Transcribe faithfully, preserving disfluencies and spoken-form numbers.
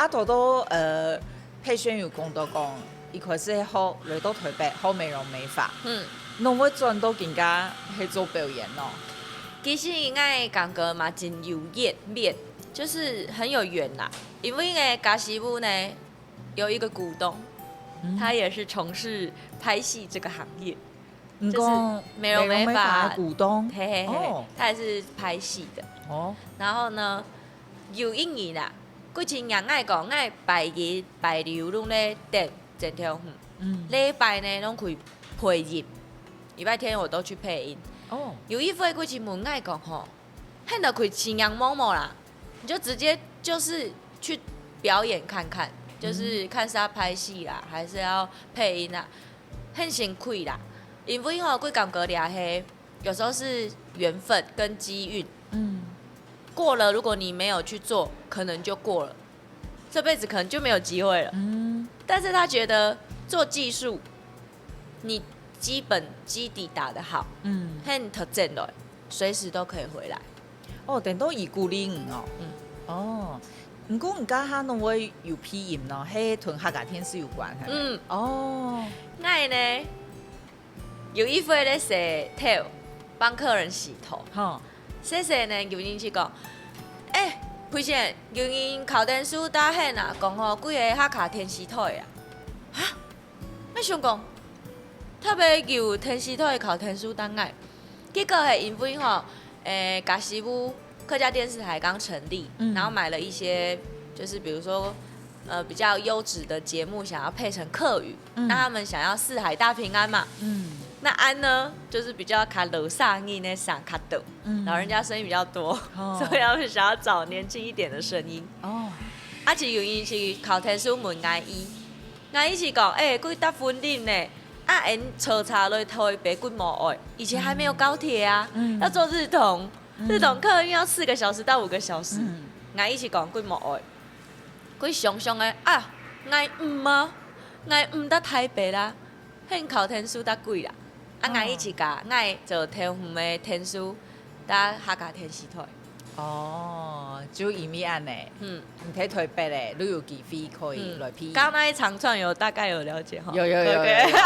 啊，頭頭，呃，佩璇有講到講，一開始係學來到台北學美容美髮，嗯，仰會轉到今下係做表演哦？其實𠊎感覺嘛真有緣，緣，就是很有緣啦。因為呢，家私屋呢有一個股東，他也是從事拍戲這個行業，你講美容美髮的股東，嘿嘿嘿，哦他也是拍戲的。哦，然後呢，有一年啦，佢真仰愛講，𠊎拜一、拜六攏咧等剪頭髮，嗯，禮拜呢攏去配音，禮拜天我都去配音。哦，有一回佢就問𠊎講吼，你就去試看覓無啦，你就直接就是去表演看看，就是看是要拍戲啦，還是要配音啊，很辛苦啦。因為吼，佢感覺這係有時候是緣分跟機運，嗯，過了，如果你沒有去做，可能就過了，這輩子可能就沒有機會了。嗯，但是他覺得做技術，你基本基底打得好，嗯，很特征的，隨時都可以回來。哦，等到一股零哦，嗯哦，毋過你家下攏會有配音咯，係同客家電視有關，係咪？嗯哦， 𠊎呢，有一回咧洗頭，幫客人洗頭，吼，洗洗呢，有人就講，欸，佩璇，有人敲電視打𠊎啊，講吼，幾个客家電視台啊。哈？𠊎想講，特別有電視台敲電視打𠊎，結果係因為吼，欸，家私屋客家電視台剛成立，嗯然後買了一些，就是比如說，呃，比較優質的節目，想要配成客語，嗯那他們想要四海大平安嘛。嗯，那恁呢，就是比較較老少人个聲較多，嗯老人家聲音比較多，哦所以他們想要找年輕一點的聲音。哦，啊，就有人去敲電視問𠊎姨，𠊎姨就講，欸，幾搭分鐘呢，啊，𠊎坐車來台北幾無愛，以前還沒有高鐵啊，嗯要坐日統，日統客運要四個小時到五個小時。嗯𠊎姨就講幾無愛，佢想想个啊，𠊎毋啊，𠊎毋搭台北啦，你敲電視打幾啦？啊，𠊎姨就講，𠊎做頭份个電視打客家電視台。哦，就因為恁呢，嗯，你在台北咧，你有機會可以來配音。剛那一長串有大概有了解哈。有有有有有， OK 有